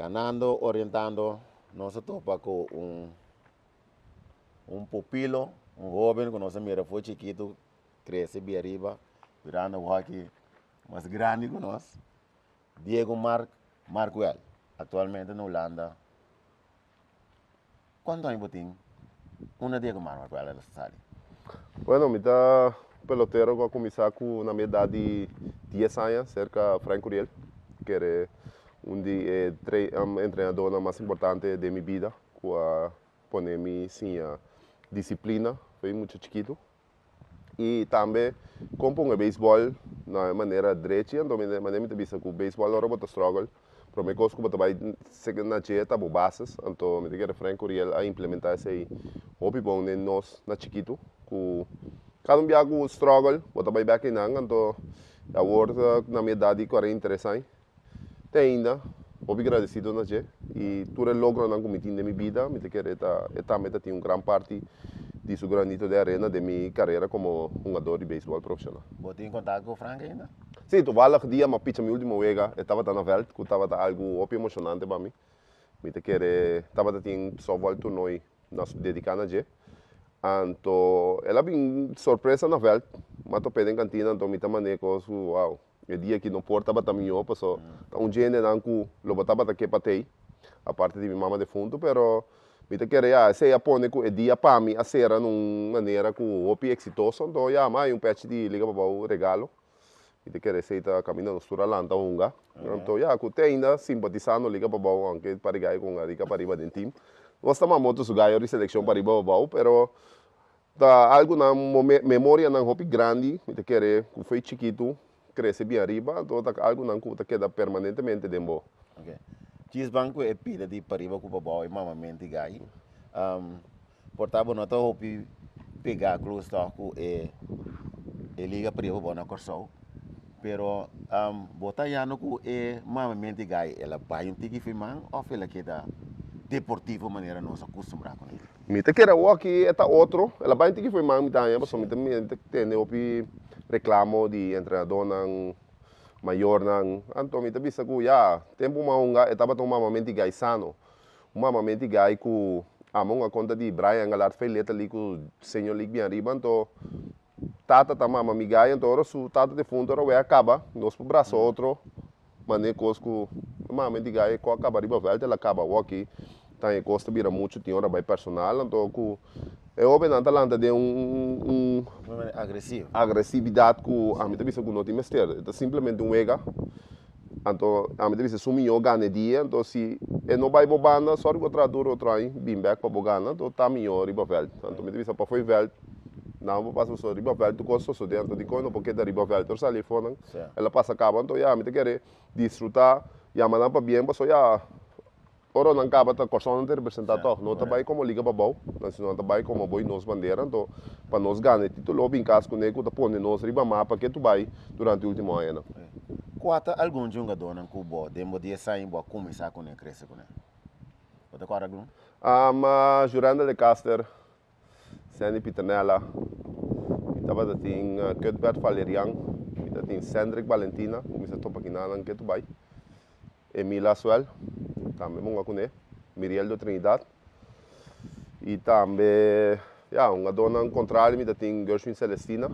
Kanando orientando nos a topa ku un un pupilo, un hoben ku nos a mira for chikitu krese bia riba birando awor mas grandi ku nos, Diego Mark Markwell, aktualmente na Hulanda. Kuantu aña bo tin unda Diego Mark Markwell a sali? Bueno, mi ta pelotero ku a kuminsá ku na mi edat di dies aña serka Frank Curiel, kere un di e entrenadónan mas importante den mi bida ku a pone mi siña disiplina for di mucha chikitu i tambe kon pon e beisbòl na e manera drechi. Anto manera mi ta bisa ku beisbòl ora bo ta struggle, prome kos ku bo ta bai na dje ta bo bases. Anto mi ta kere Frank Curiel a implementá esei hopi bon den nos na chikitu, ku kada un bia ku struggle bo ta bai bèk einan. Anto awor na mi edat di 43 aña te ainda hopi gradesido na dje i tur e logronan ku mi tin den mi bida, mi ta kere ta e tambe ta tin un gran parti di su granito de arena den mi karera komo hungador di beisbòl profeshonal. Bo tin kontakto ku Frank ainda? Sí, tovallig dia mi a picha mi ultimo wega e tabata na vèlt, ku tabata algu hopi emoshonante pa mi. Mi ta kere tabata tin sòftbòl tornoi nos dediká na dje. Anto el a bin sorpresa na vèlt, mi a top'é den kantina, anto mi ta man'é kos ku wow. E dia aki no por tabata mihó paso ta un djendenan ku lo bo tabata ke pa tei, aparte di mi mama defuntu, pero mi ta kere ya esei a pone ku e dia pa mi a sera na un manera ku hopi eksitoso, anto ya mi a haña un pèchi di Liga Pabou regalo, mi ta kere esei ta kaminda nos tur a lanta hunga, anto ya ku te ainda simpatisando Liga Pabou aunke parigai ku un Arica pariba den team, nos ta mama otro su gayo di selekshon pariba pabou, pero Ta algu nan memorianan hopi grandi, mi ta kere ku fo'i chikitu krese bien ariba, anto ta algu nan ku ta keda permanentemente den bo. Ok. Djis ban ku e pida di pariba ku pabou e mamamenti gai. Por ta bo no ta hopi pega close tòg ku e e liga pariba pabou na Kòrsou, pero bo ta yando ku e mamamenti gai el a bai un tiki firman òf el a keda deportivo manera nos a kustumbrá kuné? Mi ta kere awor aki e ta otro, el a bai tiki fo'i man mi ta haña pasobra mi ta mira, mi ta tende hopi reclamo di entrenadornan, mayornan, anto mi ta bisa ku ya, tempu mi a hunga e tabata un mamamenti gai sano, un mamamenti gai ku amo hunga kontra di Brian Engelhardt fei Little League ku Senior League bien ariba, anto tata ta mama mi gai, anto ora su tata defunto ora wei a kaba nos por brasa otro. Mane kos ku mama di gai ku a kaba riba vèlt el a kaba awor-aki tan e kos ta bira muchu tin ora bai personal anto ku e hobennan ta lanta den un agresividat ku ami ta bisa ku no tin mester e ta simplemente un wega anto ami ta bisa esun mihó gana e dia anto si e no bai bo banda sòri bo traha duru otro aña bin bèk pa bo gana anto ta mihó riba vèlt anto mi ta bisa pafó e vèlt nan bo pasa pasobra riba vèlt tur kos sosodé anto dikon e no por keda riba vèlt ora sali afó nan. El a pasa caba, anto ya mi ta kere disfruta, yama nan pabien paso ya ora nan caba ta Corsou nan ta representa tog, no ta bay como Liga Pabou, nan sino nan ta bay como boy nos bandera, anto pa nos gana e titulo bin cas cune cu ta pone nos riba mapa ke tu bay durante ultimo añanan. Cua ta algun jungadornan cu bo den bo dies aña bo a cuminsa cune crece cune? Bo ta corda algun? Jurendel de Caster, Sandy Pieternella, mi tabata tin Cuthbert Valerian, mi ta tin Cendrick Valentina, ku mi sa topa kinanan ketu bai, Emila Asuel, tambe mi hunga kuné, Mirieldo Trinidad, i tambe, ya, hungadónan kontrali mi ta tin Gershwin Celestina,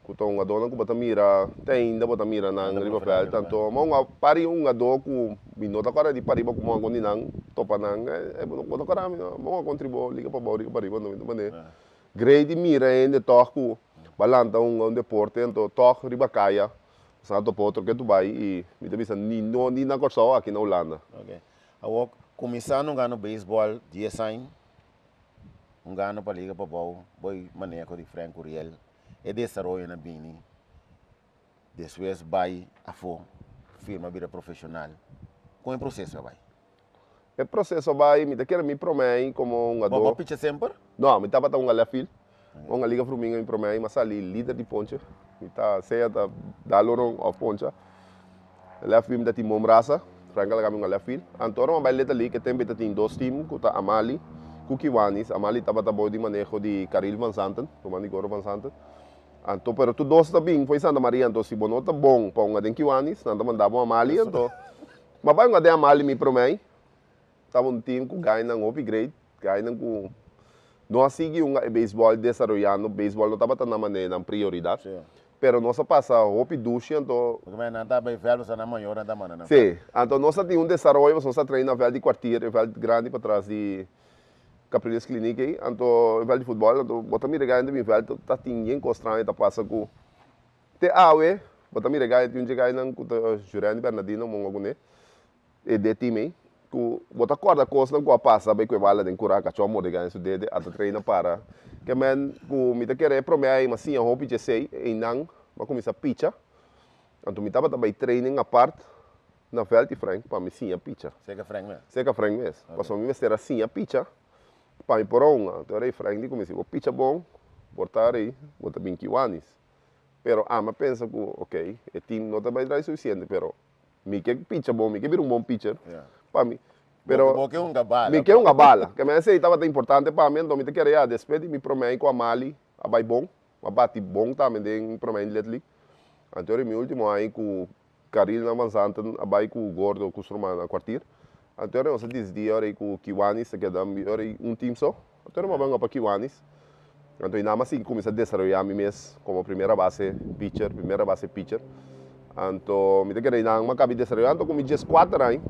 ku ta hungadónan ku bo ta mira, te ainda bo ta mira nan riba vèlt, anto mi a hunga par di hungadó ku mi no ta kòrda di pariba ku mi a hunga ku nan, topa nan, e bo no ta kòrda mi, mi a hunga kontra bo liga pabou, liga pariba, anto mi ta manera grei di mira hende tòg ku bo a lanta hunga un deporte, anto tòg riba kaya bo sa topa otro ke tu bai i mi ta bisa ni no ni na Kòrsou aki na Hulanda. Ok, awor kuminsando hungando beisbòl dies aña, hungando pa liga pabou, bo e maneho di Frank Curiel. E desaroyo na bini despues bai afó firma bira profeshonal. Kon e proseso a bai? E proseso a bai, mi ta kere mi promé ain komo hungadó. Bo a picha semper? No, mi tabata hunga left field. Mi hunga Liga Fruminga mi promé ain, mi a sali lider di ponche. Mi ta sea ta dal oron òf poncha. Left field mi ta tin bon brasa. Frank a laga mi hunga left field. Anto ora mi a bai Little League e tempu ta tin dos team ku ta Amali ku Kiwanis. Amali tabata bou di maneho di Caril van Zanten, ruman di Goro van Zanten. Anto pero tur dos ta bin fo'i Santa Maria anto si bo no ta bon pa hunga den Kiwanis nan ta manda bo Amali anto. Ma bai un ade amali mi promei. Taba un team ku gainan hopi great, gainan ku no a sigui hunga e beisbòl desaroyando, beisbòl no tabata nan manera nan prioridat. Pero nos a pasa hopi dushi anto. Porque men nan ta bay veld pasobra nan mayornan ta manda nan Sí, veld. anto nos a tin un desaroyo pasobra nos a train na veld di kwartier, e veld grandi patras di Capriles Kliniek ei, anto e veld di futbòl, anto bo ta mira gainan ta bin veld ta tin yen kos straño ta pasa ku te awe bo ta mira gainan tin un dje gainan ku ta Jurendi Bernardino monga kuné e de team ei ku bo ta kòrda kosnan ku a pasa bai ku e bala den kura kachó a morde gana su dede a ta traina para ke men ku mi ta kere e promé ai mi a siña hopi djesei einan mi a kuminsá picha anto mi tabata bai training apart na vèlt di Frank pa mi siña picha. Serka Frank mes? Serka Frank mes pasobra mi mester a siña picha pa mi por a hunga anto rei Frank di ku mi si bo picha bon por ta rei bo ta bin Kiwanis pero ami a pensa ku ok e team no ta bai drai sufisiente pero Mi ke picha bon, mi ke bira un bon picher pa mi. Pero Bo ke hunga bala. Mi ke hunga bala. Ke men esei tabata importante pa mi, anto mi ta kere ya despues di mi promei ku Amali a bai bon, a bati bon tambe den promei Little League. Anto ora mi ultimo aña ku Caril Van Zanten a bai ku Gordo ku su ruman na kwartier. Anto ora nos a disidi ora ku Kiwanis ta keda ora un team so. Anto ora mi a bai hunga pa Kiwanis. Anto i nan a sigui kuminsá desaroyá mi mes komo primera base pitcher, primera base pitcher. Anto mi ta kere nan a kabi desaroyá. Anto ku mi dieskuater aña,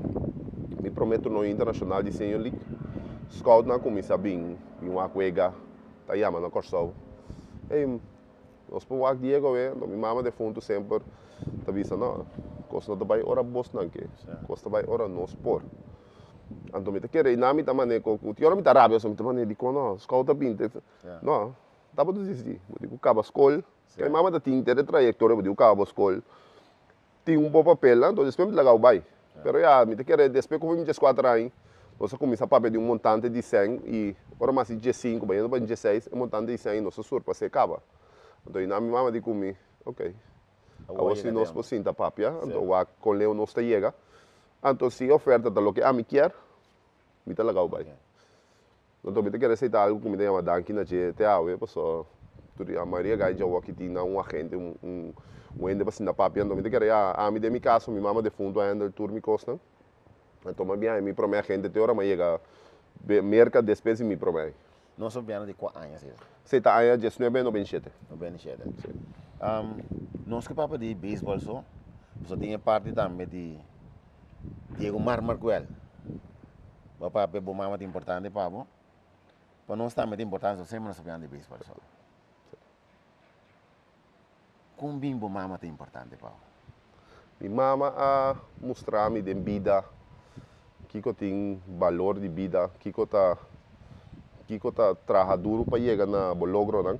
mi promé torneo internashonal di Senior League, scoutnan a kuminsá bin, bin wak wega, ta yama na Kòrsou. Ey, nos por wak Diego awe. Anto mi mama defuntu semper ta bisa, no, kos no ta bai ora bosnan ke, kos ta bai ora nos por. Anto mi ta kere i nan mi ta mane ku ti ora mi ta rabia so mi ta mane dikon no scout a binti no tabata disi bo tin ku kaba skol mi mama ta tin henter e trayektoria bo tin ku kaba bo skol tin un bo papel anto despues mi ta laga bo bai pero ya mi ta kere despues ku mi dieskuater aña nos a kuminsa papia di un montante di sèn i ora mas di diesinku bayendo pa dieseis e montante di sèn nos a surpas'é kaba anto i nan mi mama di ku mi okay awor si nos por sinta papia anto wak kon leu nos ta yega. Anto si e oferta ta loke ami kier, mi ta laga bo bai. Anto mi ta kere esei ta algu ku mi ta yama danki na dje te awe, pasobra tur a mayoria gai djawoa ki tin nan un agente, un un hende pa sinta papia. Anto mi ta kere ya, ami den mi kaso, mi mama defuntu a handle tur mi kosnan. Anto mi a biaha mi prome agente te ora mi a yega Merka despues di mi prome. Nos a biaha di kua aña esei? Esei ta aña diesnuebe noventa i shete. Noventa i shete. Si. Nos ke papia di beisbòl so, pasobra tin e parti tambe di Diego Mar Marguel. Bo a papia bo mama ta importante pa bo, pa nos tambe ta importante, so semper nos ta biaha di beisbòl so. Kon bin bo mama ta importante pa bo? Mi mama a mustra mi den bida kiko tin balor di bida, kiko ta kiko ta traha duru pa yega na bo logronan.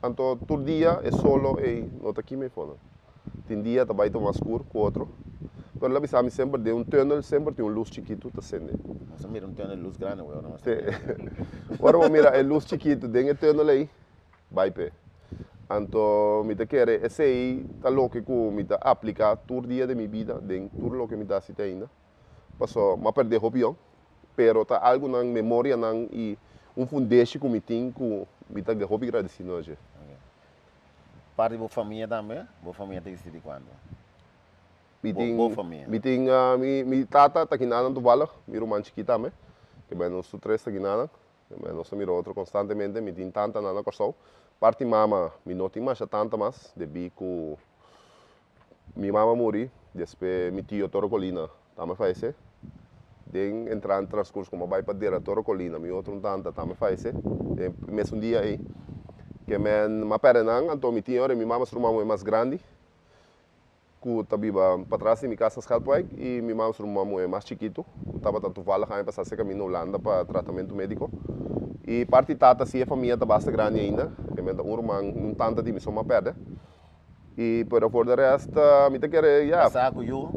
Anto tur dia e solo ei no ta kima efonan. Tin dia ta bai ta mas skur ku otro, pero el a bisa mi semper den un tunnel semper tin un lus chikitu ta sende. Nos a mira un tunnel lus grandi ora nos ta mira. Ora bo mira e lus chikitu den e tunnel ei, Bai p'e. Anto mi ta kere esei ta loke ku mi ta apliká tur dia den mi bida, den tur loke mi ta hasi te ainda. Paso m'a pèrdè hopi yòn, pero ta algunan memorianan i un fundeshi ku mi tin ku mi ta hopi gradesido na dje. Parti bo famia tambe? Bo famia ta eksistí di kuantu? Mi tin, Bo famia? Mi tin mi mi tata ta kinanan toevallig, mi ruman chikí tambe, ke bai nos tur tres ta kinanan. Nos ta mira otro konstantemente. Mi tin tantanan na Kòrsou. Parti mama, mi no tin masha tanta mas debí ku mi mama muri, despues mi tio Toro Colina tambe fayesé. Den entrante transkurso ku mi a bai pa dera Toro Colina, mi otro un tanta tambe fayesé den e mesun dia ei. Ke men mi a pèrdè nan, anto mi tin ora mi mama su ruman muhé mas grandi. Ku ta biba patras di mi kas na Schelpwijk i mi mama su ruman muhé mas chikitu ku tabata toevallig aña pasá se kaminda Hulanda pa tratamentu médiko. I parti tata si e famia ta basta grandi ainda, e men ta un ruman, un tanta di mi so m'a pèrdè. I pero for de rest mi ta kere ya. Kasá ku yu?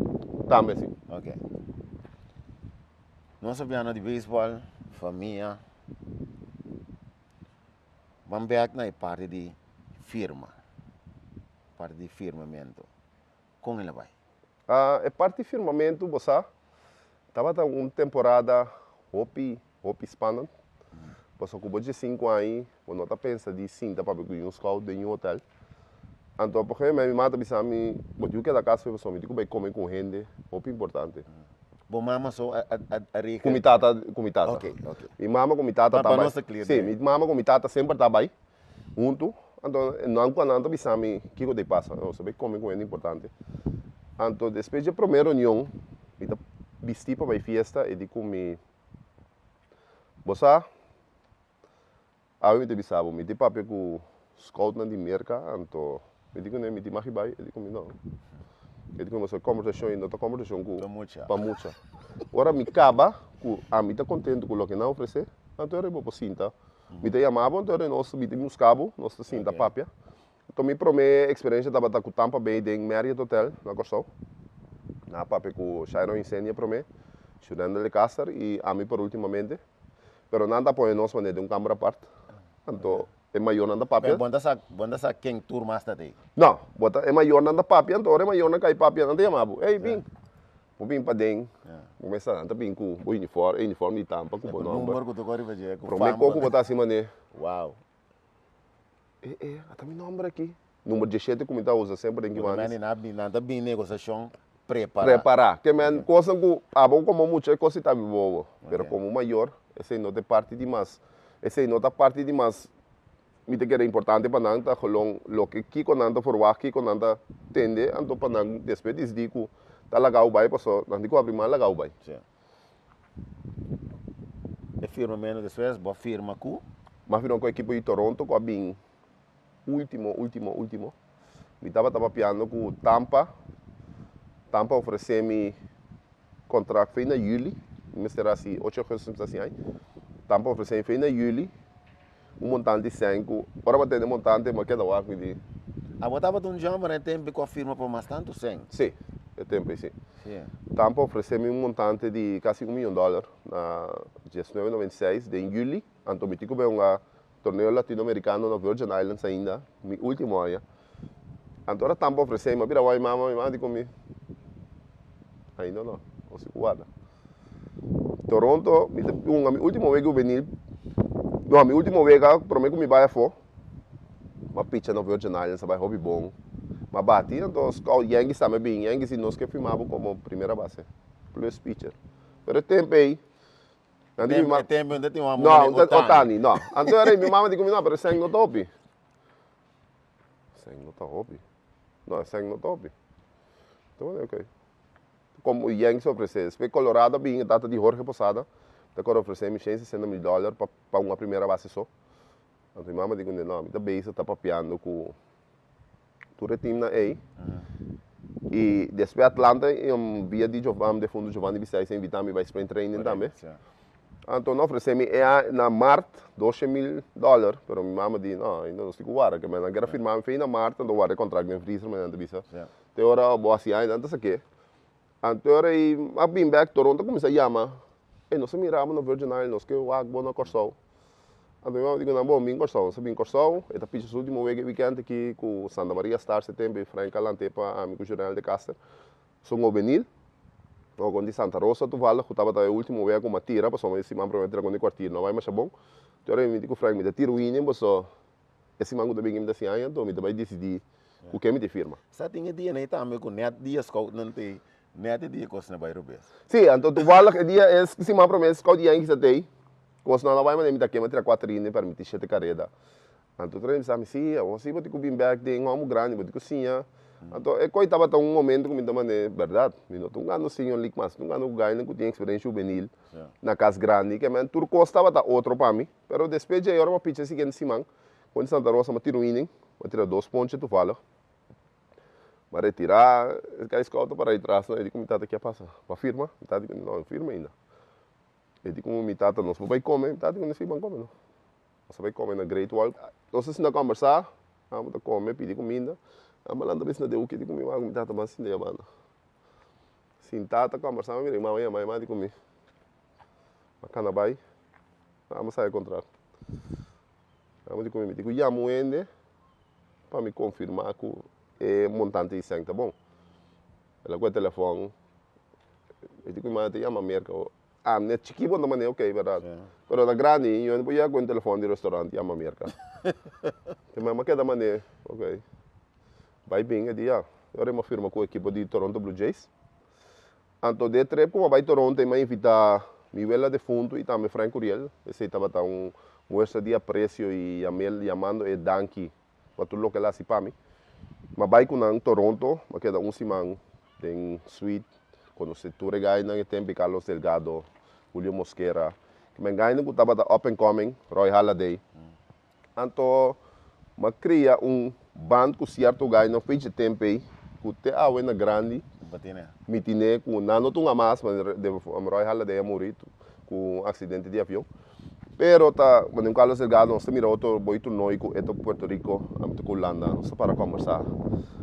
Tambe si. Ok. Nos a biaha di beisbòl, famia. Ban bèk na e parti di firma. Parti di firmamentu. Kon el a bai? E parti firmamentu, bo sa, tabata un temporada hopi, hopi spannend. Pasobra ku bo diesinku aña, bo no ta pensa di sinta papia ku un scout den un hotel. Anto op un gegeven moment mi mama ta bisa mi, bo tin ku keda kas pasobra mi tin ku bai kome ku un hende hopi importante. Bo mama so a a a Ku mi regel? tata, ku mi tata. Ok, ok. Mi mama ku mi tata Pa ta pa bai. nos ta clear Sí, den. mi mama ku mi tata semper ta bai huntu. Anto nan ku nan ta bisa mi kiko ta pasa. Nos ta bai kome ku hende importante. Anto despues dje prome reunion mi ta bisti pa bai fiesta e di ku mi, Bo sa, Awe mi ta bisa bo, mi tin papia ku scoutnan di Merka, anto mi di kuné mi tin magi bai, e di ku mi no. E di ku mi pasobra e kombersashon ei no ta kombersashon ku pa mucha. Ora mi kaba ku ami ta kontentu ku loke nan ofresé, anto e bo por sinta. Mi ta yama bo, anto e nos mi ta buska bo, nos ta sinta papia. Anto mi promé eksperensia tabata ku Tampa Bay den Marriott Hotel na Kòrsou. Nan a papia ku Shairo Incendia promé, Shurendel de Caster i ami por ultimamente. Pero nan ta pone nos manera den un kamber apart. Anto e mayornan ta papia. Pero bo ta sa, bo ta sa ken tur mas ta tei? No, bo ta, e mayornan ta papia, anto ora e mayornan kai papia nan ta yama bo, Ey, bin. Bo bin paden, bo mester nan ta bin ku bo uniform, e uniform di Tampa ku bo nomber. Number ku ta kore pa dje, ku Prome fam. kos ku bo ta hasi manera. Wow. E, e, ata mi nomber aki. Number diesshete ku mi ta usa semper den Kimanis. Kimanis. Nan bin, nan ta bin negosashon prepará. Prepará. Ke men kosnan ku abo komo mucha e kos si ta bibobo. Pero komo mayor, esei no ta e parti di mas, esei no ta parti di mas mi ta kere importante pa nan ta holon loke kiko nan ta forwagt, kiko nan ta tende, anto pa nan despues disidí ku ta laga bo bai paso nan di ku abri man laga bo bai. Sí. E firma menos despues, bo a firma ku? Mi a firma ku ekipo di Toronto ku a bin Ultimo, ultimo, ultimo. Mi tabata papiando ku Tampa. Tampa a ofresé mi kontrakt fe na yüli. Mi mester hasi ocho augustus mi ta hasi ai. Tampa a ofresé mi fe na yüli un montante di sèn ku ora mi a tende e montante mi a keda wak mi di. Abo tabata un jòmber na e tempu ku a firma pa mas tantu sèn? Sí, e tempu ei sí. Sí. Tampa a ofresé mi un montante di kasi un miyon dòler na diesnuebe noventa i seis den yüli. Anto mi tin ku bai un Torneo Latinoamericano na Virgin Islands ainda, mi ultimo aña. Anto ora Tampa ofresé, mi a bira wak mi mama, mi mama di ku mi, Ainda no, nos tin ku warda. Toronto, mi ta hunga mi ultimo wega juvenil, no, mi ultimo wega prome ku mi bai afó, mi a picha na Virgin Islands, a bai hopi bon. Mi a bati, anto scout Yankees tambe a bin, Yankees di nos ke firma bo komo primera base, plus pitcher. Pero e tempu ei, Nan di mi mama. E tempu no tin un No, un Otani, no. Anto era mi mama di ku mi no, pero sèn no ta hopi. Sèn no ta hopi. No, sèn no ta hopi. Anto mi di ok. Komo Yankees ofresé. Despues Colorado a bin, e tata di Jorge Posada, ta kore ofresé mi shen sesenta mil dòler pa pa un primera base so. Anto mi mama di ku mi no, mi ta bezig ta papiando ku tur e teamnan ei. I despues Atlanta via di defunto Giovanni Bisais a invita mi bai spring training tambe. Anto nan ofrece mi e na mart doshe mil dollar, pero mi mama di no, ainda nos tin ku warda, ke nan kier a firma mi fe na mart, anto warda e contract den freezer, mi nan ta bisa. Te ora bo hasi ainda nan ta sake. Anto e ora ei a bin bek Toronto a kuminsa yama, ey nos a mira bo na Virgin Islands, nos ke wak bo na Kòrsou. Anto mi mama di ku nan, bon bin Kòrsou. Nos a bin Kòrsou, e ta picha su ultimo wega e wikènt aki ku Santa Maria Stars e tempu ei Frank a lant'é pa ami ku Jurenel de Caster. Son Obenil, no kon di Santa Rosa toevallig ku tabata e ultimo wega ku mi a tira pasobra e siman promé tira kon di kwartier no a bai masha bon. Te ora mi di ku Frank mi ta tira un inning pasobra e siman ku ta bin aki mi ta hasi aña anto mi ta bai disidí ku ken mi ta firma. Sa tin e dia nei tambe ku nèt dia scoutnan te nèt e dia kosnan bai robes. Sí, anto toevallig e dia e siman promé scout Yankees a tei, kosnan no bai manera mi ta kema tira kuater inning permití shete kareda. Anto tur hende bisa mi, sí, awor sí bo tin ku bin bèk den hòmber grandi, bo tin ku siña. Anto e koi tabata un momento ku mi ta manera, bèrdat, mi no ta un gando senior league mas, mi ta un gando ku gainan ku tin eksperensia hubenil na kas grandi, ke men tur kos tabata otro pa mi. Pero despues dje ora mi a picha e siguiente siman, kontra Santa Rosa mi a tira un inning, mi a tira dos ponche toevallig. Mi a retirá, e guy scout ta para atrás, e di ku mi tata, ke a pasa? Bo a firma? Mi tata di ku mi, no, no firma ainda. E di ku mi tata, nos por bai kome? Mi tata di ku mi, sí, ban kome no. Nos a bai kome na Great Wall. Nos a sinta kombersá, amo ta kome, pidi kuminda. Amo a lanta bai sinta den hoeki di ku mi mama ku mi tata ban sinta ya banda. Sintá ta kombersá, mi mira mi mama yama, e mama di ku mi, A kana bai, amo a sai e kontrato. Amo di ku mi, mi tin ku yama un hende pa mi konfirmá ku e montante di sèn ta bon. El a kohe telefòn, mi di ku mi mama ta yama Merka. Ah, na chikí bo ta manera ok, berdad. Pero na grandi, yo no por yega ku un telefòn di restaurant yama Merka. Te mama keda manera, ok. Bai bin e dia. Ora mi a firma ku ekipo di Toronto Blue Jays. Anto de trip ku mi a bai Toronto mi a invitá mi wela defuntu i tambe Frank Curiel. Esei tabata un muestra di apresio i yam'el yamando e danki pa tur loke el a hasi pa mi. Mi a bai ku nan Toronto, mi a keda un siman den suite, konosé tur e gainan e tempu, Carlos Delgado, Julio Mosquera, kimen gainan ku tabata up and coming, Roy Halladay. Anto mi a kria un band ku sierto gainan fecha tempu ei ku te awe na grandi mi tine ku nan no tunga mas, Roy Halladay a muri ku un aksidente di avion. Pero ta manera un Carlos Delgado nos ta mira otro boy toernooi ku e ta Puerto Rico, ami ta ku Hulanda, nos ta para kombersá.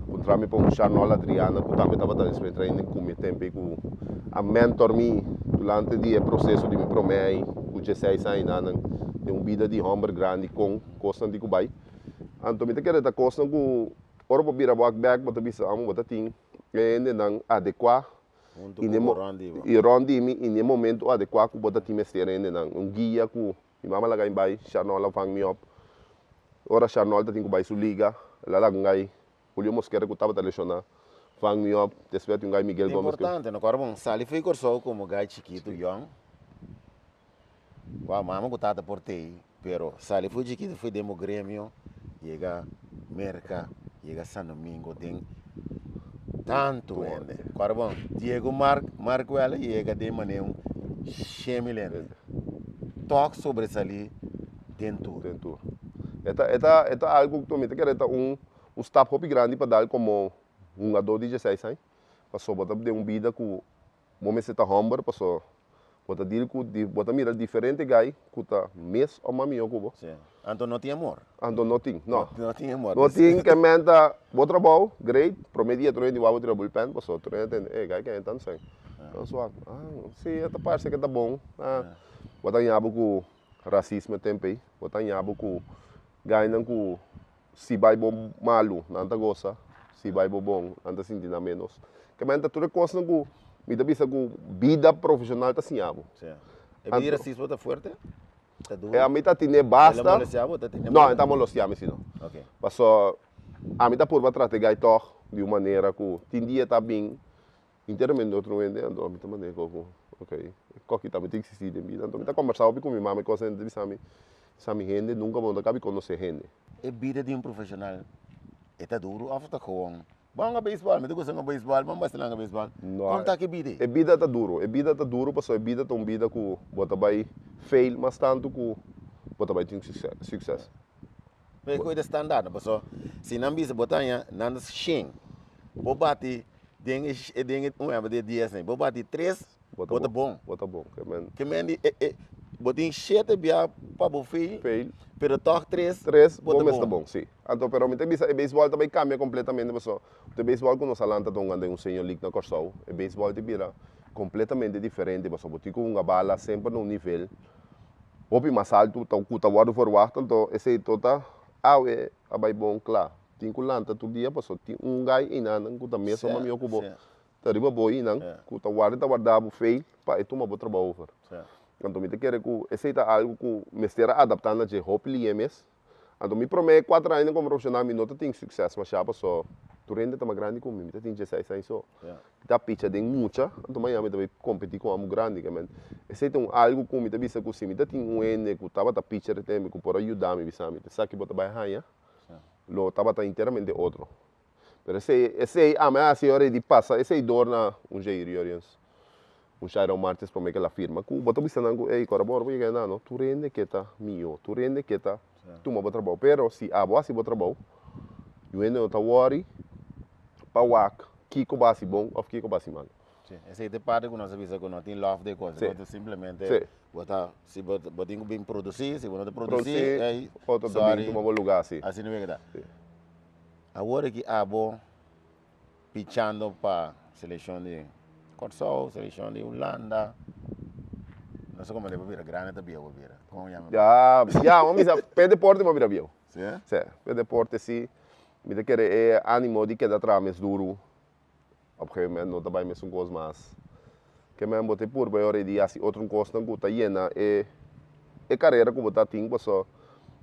Puntra mi pa un Sharnol Adriana ku tambe tabata den spring training ku mi tempu ei ku a mentor mi durante di e proseso di mi promé ai ku dieseis añanan den un bida di hòmber grandi kon kosnan di ku bai. Anto mi ta kere ta kosnan ku ora bo bira wak bèk bo ta bisa amo bo ta tin e hendenan adekuá Huntu ku bo rònt di bo. I rònt di mi i n'e momentu adekuá ku bo ta tin mester hendenan. Un guia ku mi mama laga mi bai, Sharnol a vang mi op. Ora Sharnol ta tin ku bai su liga, el a laga un gai Julio Mosquera ku tabata leshoná, vang mi op. Despues tin un gai Miguel Gomez ku. Importante, no? Kòrda bon, sali fo'i Kòrsou komo gai chikitu, yòn. Wou, mama ku tata por tei, pero sali fo'i chikitu fo'i den bo gremio, yega Merka, yega San Domingo den tantu hende. Kòrda bon, Diego Mark, Markwell a yega den manera un shemil hende. Tòg sobresalí den tur. Den tur. E ta, e ta, e ta algu ku mi ta kere ta un, un stap hopi grandi pa dal komo hungadó di dieseis aña, pasobra bo ta den un bida ku Bo mester ta humber paso bo ta deal cu bo ta mira diferente guy cu ta mes of mas miho cu bo. Sí. Anto no tin amor. Anto no tin, no. No tin amor. No tin ke men ta bo trabou, great, prome dia tur hende wou bo tira bullpen paso tur hende tende, ey guy ken e tan seng, tan suak. Ah, si e ta parse ke ta bon. Ah, bo ta haña bo cu racisme tempo ey, bo ta haña bo cu guynan cu Si bai bo malu, nan ta gosa, si bai bo bon, nan ta sinti nan menos. Kementa tur e kosnan ku mi ta bisa ku bida profeshonal ta siña bo. Sí. E bida di rasismo ta fuerte? Ta duro? E ami ta tine basta. El a molestia bo? Ta tine No, e ta molestia mi si no. Ok. Paso ami ta purba trata e gai tog di un manera ku tin dia ta bin Enteramente otro hende, anto ami ta manera ku ok, koki tambe ta eksistí den bida. Anto mi ta kombersá hopi ku mi mama i kos hende ta bisa mi, sa mi hende nunka bo no ta kabi konosé hende. E bida di un profeshonal e ta duru òf ta gewoon? Bo hunga beisbòl, mi ta gusta hunga beisbòl, bo basta hunga beisbòl. Kon ta ki bida ei? E bida ta duru, e bida ta duru pasobra e bida ta un bida ku bo ta bai fail mas tantu ku bo ta bai tin sukses. Pero e koe ta standaard, pasobra si nan bisa bo ta haña nan ta shen, bo bati den e den e un ehempel den e dies nei, bo bati tres, bo ta bon. Bo ta bon, ke men. Ke men di e e bo tin shete bia pa bo fail, Fail. pero tòg tres, Tres, bo bo ta mes ta bon. bon, si. Anto pero mi ta bisa e beisbòl ta bai kambia kompletamente pasobra e beisbòl ku nos a lanta ta hunga den un senior league na Kòrsou, e beisbòl ta bira kompletamente diferente pasobra bo tin ku hunga bala semper na un nivel Hopi mas altu ta ku ta wòrdu ferwagt, anto esei to ta awe a bai bon kla. Tin ku lanta tur dia pasobra tin un gai einanan ku ta mesun mamió ku bo ta riba bo einan ku ta warda ta warda bo fei pa e tuma bo trabou over. Anto mi ta kere ku esei ta algu ku mester a adaptá na dje hopi lié mes. Anto mi promé kuater añanan komo profeshonal mi no ta tin sukses mashá paso tur hende ta mas grandi ku mi, mi ta tin dieseis aña so. Mi ta picha den mucha, anto mañana mi ta bai kompetí ku amo grandi. Ke men esei ta un algu ku mi ta bisa ku si mi ta tin un hende ku tabata picha den tempu ku por a yuda mi bisa mi esaki bo ta bai haña lo tabata enteramente otro. Pero esei esei ami a hasi ora di pasa esei dor na un Jair Jurrjens, un Shairon Martis promé ke el a firma ku bo ta bisa nan ku ey kora bo ora bo yega einan no tur hende ke ta mihó, tur hende ke ta tuma bo trabou. Pero si abo hasi bo trabou yu hende no ta wòri pa wak kiko bo hasi bon òf kiko bo hasi mal. Sí, esei ta e parti ku nos a bisa ku no tin lòf den e kos. Sí. Bo ta simplemente Sí. bo ta si bo bo tin ku bin produsí, si bo no ta produsí, Produsí, ey, otro ta bin sorry. tuma bo lugá, sí. Asina mi a keda. Sí. Awor aki abo pichando pa selekshon di Kòrsou, selekshon di Hulanda, no sé komo lei bo bira grandi ta bieu bo bira, komo yama? Ya, ya, bo misa p'e deporte bo bira bieu. Sí? Sí, p'e deporte sí. Mi ta kere e animo di keda traha mes duru, op gegeven moment no ta bai mesun kos mas. Ke men bo ta purba e ora di hasi otro kosnan ku ta yena e e karera ku bo ta tin paso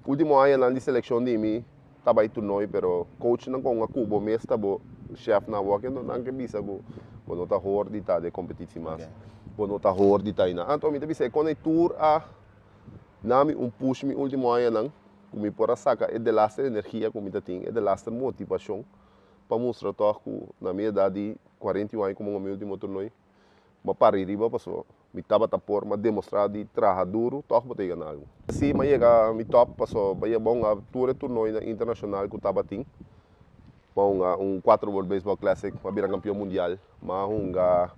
ultimo añanan di selekshon di mi ta bai toernooi pero coachnan kon a ku bo mes ta bo chef nan awor ke nan ke bisa ku Bo no ta hoor di ta den competitie mas. Bo no ta hoor di ta einan. Anto mi ta bisa e con e tur a na mi un push mi ultimo añanan cu mi por a saca e delaster energia cu mi ta tin, e delaster motivacion pa mustra toch cu na mi edad di 41 aña como mi ultimo toernooi, m'a para riba paso mi tabata por m'a demostra di traha duro toch bo ta yega na algo. Si m'a yega mi top paso m'a yega hunga tur e toernooinan internacional cu tabatin. M'a hunga un cuatro World Baseball Classic, m'a bira campeon mundial, m'a hunga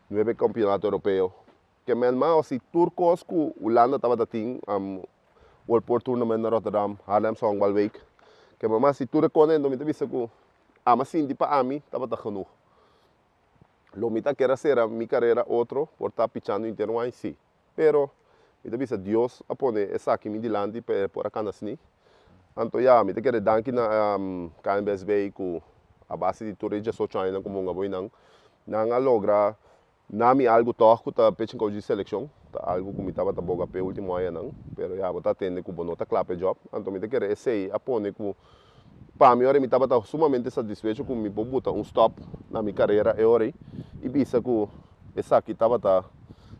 nuebe campeonato europeo. Ke men m'a hasi tur cos cu Hulanda tabata tin, World Port Tournament na Rotterdam, Haarlemse Honkbalweek. Ke men m'a hasi tur e cosnan ento mi ta bisa cu ami a sinti pa ami tabata genoeg. Lo mi ta kier a cera mi carera otro por ta pichando inter un aña? Si. Pero mi ta bisa Dios a pone esaki mi dilanti pa e por a cana asni. Anto ya, mi ta kere danki na KNBSB cu a base di tur e 18 añanan cu mi hunga boinan, nan a logra na mi algo toch cu ta pitching coach di seleccion. Ta algo cu mi tabata boga p'e ultimo añanan, pero ya bo ta atende cu bo no ta cla p'e job. Anto mi ta kere esey a pone cu pa mi ora mi tabata sumamente satisfecho cu mi por buta un stop na mi carera e ora ey y bisa cu esaki tabata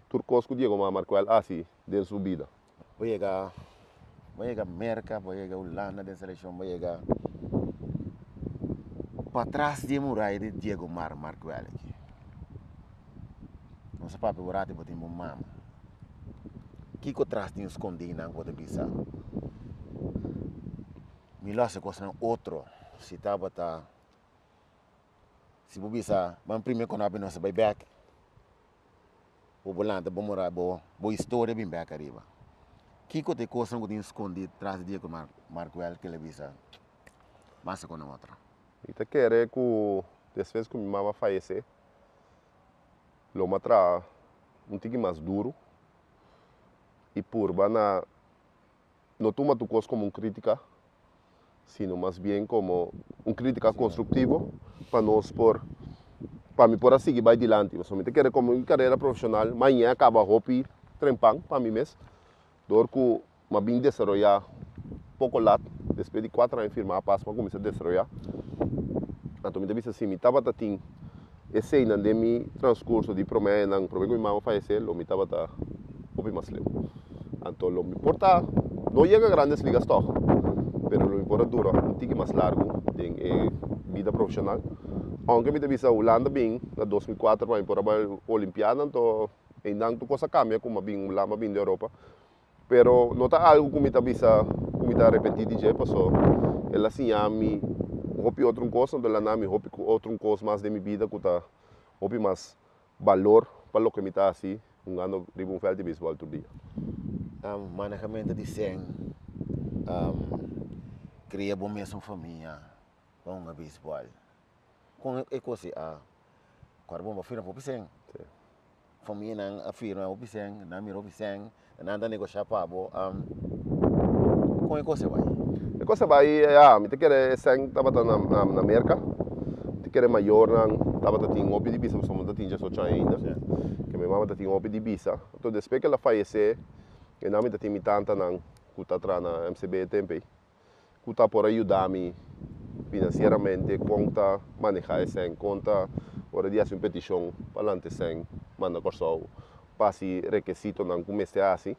tur cos cu Diego Mar Markwell a haci den su bida. Bo yega, bo yega Merca, bo yega Hulanda den seleccion, bo yega patras di e muraya di Diego Mar Markwell aki. Nos a papia un rato y bo tin bo mama. Kico tras di un scondi nan cu bo ta bisa? Mi lo haci cosnan otro si tabata, si bo bisa ban primi cu nos a bay bek. Bo por lanta bo mora bo bo historia bin bek ariba. Kiko ta e kosnan ku tin skondí tras di Diego Markwell ke el a bisa basta ku nan otro? Mi ta kere ku despues ku mi mama fayesé lo mi a traha un tiki mas duru i purba na no tuma tur kos komo un kritika sino mas bien komo un kritika konstruktivo pa nos por pa mi por a sigui bai dilanti. Pasobra mi ta kere komo mi karera profeshonal maña a kaba hopi trempan pa mi mes dor ku mi a bin desaroyá poko lat despues di kuater aña firmá pas mi a kuminsá desaroyá. Anto mi ta bisa si mi tabata tin eseinan den mi transkurso di promé añanan promé ku mi mama fayesé lo mi tabata hopi mas leu. Anto lo mi por ta no yega Grandes Ligas tog, pero lo mi por a dura un tiki mas largu den e bida profesional. Aunke mi ta bisa Hulanda bin na 2004 pa mi por a bai Olimpiada, anto einan tur kos a kambia ku mi a bin Hulanda, mi a bin di Europa. Pero no ta algu ku mi ta bisa ku mi ta arepentí di dje, paso el a siña mi hopi otro un kos, anto el a na mi hopi otro un kos mas den mi bida ku ta hopi mas balor pa loke mi ta hasi hungando riba un veld di beisbòl tur dia. Manehamentu di sèn, kria bo mesun famia pa hunga beisbòl. Kon e kos ei a kòrda bo? Bo firma hopi sèn. Famianan a firma hopi sèn, nan a mira hopi sèn, nan ta negoshá pa bo. Kon e kos ei bai? E kos ei bai, ya, mi ta kere e sèn tabata na Merka. Mi ta kere mayornan tabata tin hopi di bisa pasobra mi ta tin diesocho aña ainda. Ke mi mama ta tin hopi di bisa. Anto despues ke el a fayesé, einan mi ta tin mi tantanan ku ta traha na MCB e tempu ei. Ku ta por a yuda mi finansieramente kon ta maneha e sèn, kon ta ora di hasi un petishon pa lanta e sèn manda Kòrsou pa hasi rekesitonan ku mester hasi.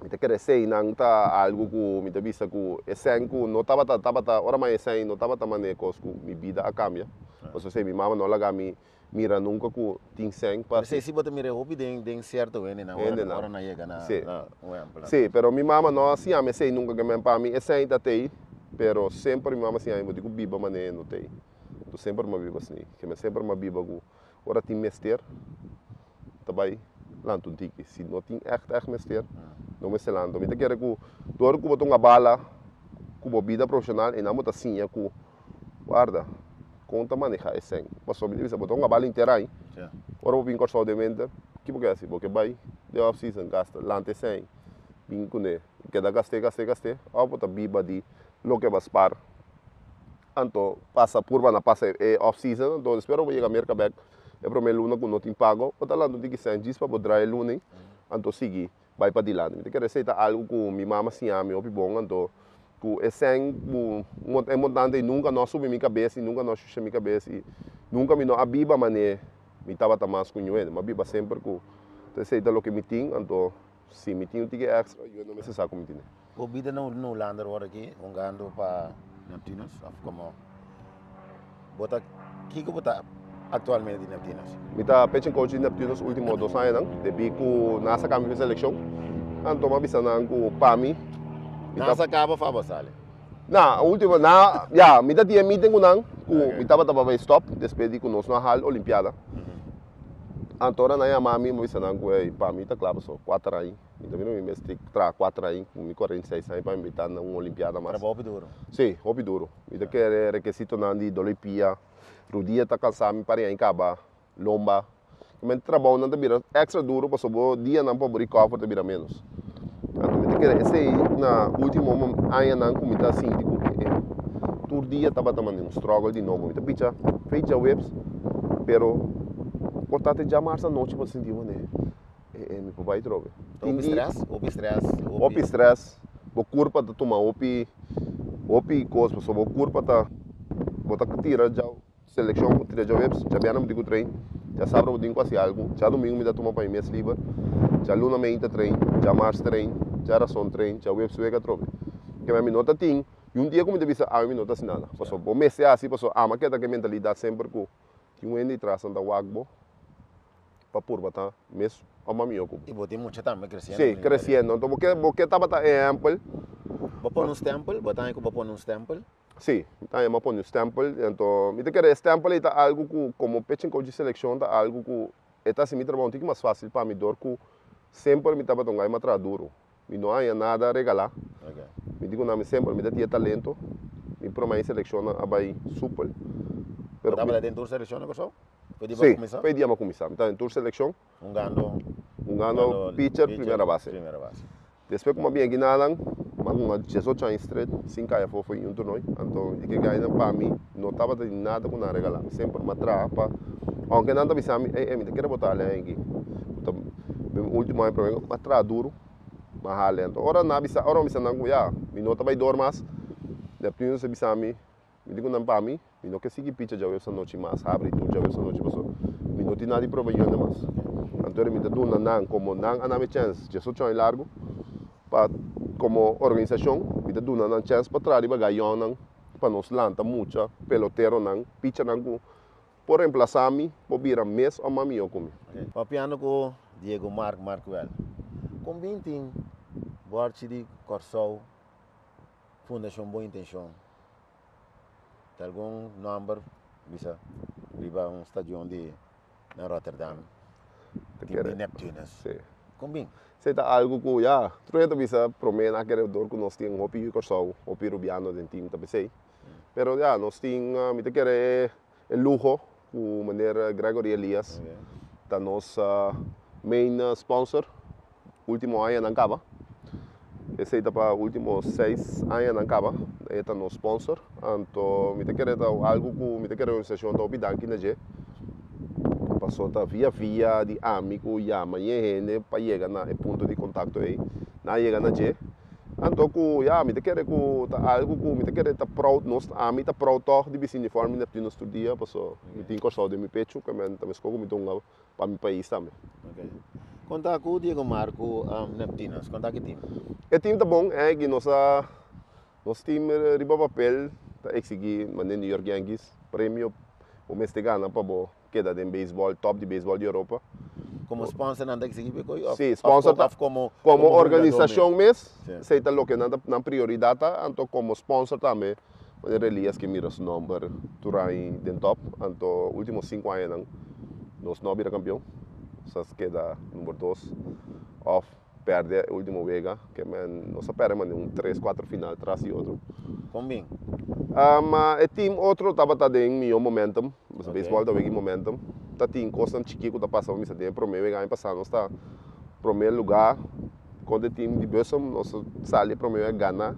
Mi ta kere eseinan ta algu ku mi ta bisa ku e sèn ku no tabata tabata ora mi a e sèn no tabata manera kos ku mi bida a kambia. Pasobra esei mi mama no a laga mi mira nunca cu tin sèn pa. Pero si bo ta mira e hopi den den cierto hendenan ora ora nan yega na un ehempel. Si, pero mi mama no a siña mi esey nunca ke men pa mi e sèn ta tey pero semper mi mama siña mi bo tin cu biba manera no tey. Enton semper mi a biba asina ke men semper mi a biba cu ora tin mester ta bay lanta un tiki si no tin echt echt mester no mester lanta. Mi ta kere cu dor cu bo ta un abala cu bo bida profesional eynan bo ta siña cu Warda, kon ta maneha e sèn? Pasobra mi ta bisa, bo ta hunga bal henter aña. Ora bo bin Kòrsou den wenter, ki bo ke hasi? Bo ke bai den off season, gasta, lanta e sèn, bin kuné, keda gast'é, gast'é, gast'é, òf bo ta biba di loke bo a spar. Anto pasa purba na pasa e off season, anto despues ora bo yega Merka bèk, e promé luna ku no tin pago, bo ta lanta un tiki sèn djis pa bo drai e luna ei, anto sigui. Bai padilanti. Mi ta kere esei ta algu ku mi mama siña mi hopi bon, anto ku e sèn ku e montante ei nunka no a subi mi kabes i nunka no a shusha mi kabes i Nunka mi no a biba manera mi tabata mas ku ñuende. Mi a biba semper ku ta esei ta loke mi tin, anto si mi tin un tiki extra, yu no mester sa ku mi tine. Bo bida na Hulanda awor aki hungando pa Neptunus of komo bo ta kiko bo ta aktualmente di Neptunus? Mi ta pitching coach di Neptunus ultimo dos añanan debí ku nan a saka mi pa e selekshon. Anto mi a bisa nan ku pa mi mi ta. Nan a saka bo of abo a sali? Na ultimo na ya mi ta tin e meeting ku nan ku mi tabata pa bai stop despues di ku nos no a hal olimpiada. Anto ora nan yama mi mi a bisa nan ku ey pa mi ta kla pasobra kuater aña mi ta mira mi mester traha kuater aña ku mi 46 aña pa mi ta na un olimpiada mas. Trabou hopi duro. Si hopi duro mi ta kere rekesitonan di dolo i pia rudia ta kansa mi pari aña kaba lomba. Men trabounan ta bira extra duro pasobra bo dianan pa bo recover ta bira menos. Anto mi ta kere esei na ultimo añanan ku mi ta sinti ku e tur dia tabata manda un struggle di nobo. Mi ta picha fe djaweps pero por ta te djamars anochi bo ta sinti wane e mi por bai atrobe. Hopi stress, hopi stress, hopi stress. Bo kurpa ta tuma hopi hopi kos pasobra bo kurpa ta bo ta tira djaw. Selekshon ku tira djaweps, djabièrnè mi tin ku train, djasabra bo tin ku hasi algu, djadumingu mi ta tuma pa mi mes liber, djaluna meinta train, djamars train, djarason train, djaweps wega atrobe. Keme mi no ta tin y un dia ku mi ta bisa awe mi no ta hasi nada, pasobra bo mester hasi pasobra ama keda ku e mentalidat semper ku tin un hende ditras nan ta wak bo pa purba ta mes o mas mihó ku bo. Y bo tin mucha tambe kresiendo. Sí, kresiendo. Anto bo ke bo ke tabata ehèmpel. Bo pone un stèmpel? Bo ta haña ku bo pone un stèmpel? Sí, mi ta yama pone un stempel, anto mi ta kere e stempel ei ta algu ku komo pitching coach di selekshon ta algu ku e ta hasi mi trabou un tiki mas fásil pa mi dor ku semper mi tabata un gai mas traha duru. Mi no haña nada regalá. Mi di ku nan mi semper mi ta tin e talento, mi promé selekshonnan a bai supel. Bo tabata den tur selekshon na Kòrsou? Fe di bo a kuminsá? Sí, fe di a kuminsá. Mi tabata den tur selekshon. Hungando Hungando pitcher, primera base. Primera base. Despues ku mi a bin aki nanan, mi a hunga diesocho aña straight sin kai afó for un tornoi. Anto di ke gainan pa mi no tabata tin nada ku nan a regalá mi. Semper mi a traha pa, ounke nan ta bisa mi, ey, ey, mi ta kere bo ta hali aña aki. Ku ta mi ultimo aña promé, mi a traha duru, mi a hali. Anto ora nan a bisa, ora mi a bisa nan ku ya, mi no ta bai dor mas, Neptunus a bisa mi, Mi di ku nan pa mi, mi no ke sigui picha djaweps anochi mas, habri tur djaweps anochi paso mi no tin nada di proba yende mas. Anto mi ta duna nan komo nan a nami chèns diesocho aña largu pa komo organisashon mi ta duna nan chèns pa traha riba gayònnan pa nos lanta mucha peloteronan, pichanan ku por remplasá mi, por bira mes o mas mihó ku mi. Papiando ku Diego Mark Markwell, kon bin tin bòrchi di Kòrsou Fundashon Bon Intenshon ta algun nòmber bisa riba un stadion di na Rotterdam tim di Neptunus. Kon bin? Esei ta algu ku ya tur hende ta bisa promé nan a kere dor ku nos tin hopi yu Kòrsou, hopi Rubiano den tim ta p'esei. Pero ya nos tin mi ta kere e luho ku meneer Gregory Elias ta nos main sponsor ultimo añanan kaba. Esei ta pa ultimo seis añanan kaba e ta nos sponsor. Anto mi ta kere ta algu ku mi ta kere organisashon ta hopi danki na dje paso ta via via di ami ku yama ñe hende pa yega na e punto di kontakto ei nan a yega na dje. Anto ku ya, mi ta kere ku ta algu ku mi ta kere ta proud, nos, ami ta proud tòg di bisti uniform di Neptunus tur dia, paso mi tin Kòrsou den mi pechu, ke men ta meskos ku mi ta hunga pa mi pais tambe. Ok. Konta ku Diego Mar ku Neptunus, konta ki tim? E tim ta bon, eh, ki nos a, nos tim riba papel ta eksigí mane New York Yankees, premio bo mester gana pa bo keda den beisbòl, tòp di beisbòl di Europa. Komo sponsor nan ta eksigí p'e koi òf Sí, sponsor ta, òf komo komo hungadó mes? organisashon mes, Sí. esei ta loke nan ta nan prioridat ta, anto komo sponsor tambe manera Elias ke mira su nòmber tur aña den tòp, anto último sinku añanan nos no a bira kampion, nos a keda number dos òf Perde e ultimo wega, ke men nos a perde mane un tres, cuatro final tras di otro. Kon bin? Ma e team otro tabata den mihó momentum, pasobra beisbòl ta wega di momentum. Ta tin kosnan chikí ku ta pasa, bo misa den e promé wega aña pasá nos ta promé lugá kontra e team di Bussum, nos a sali e promé wega gana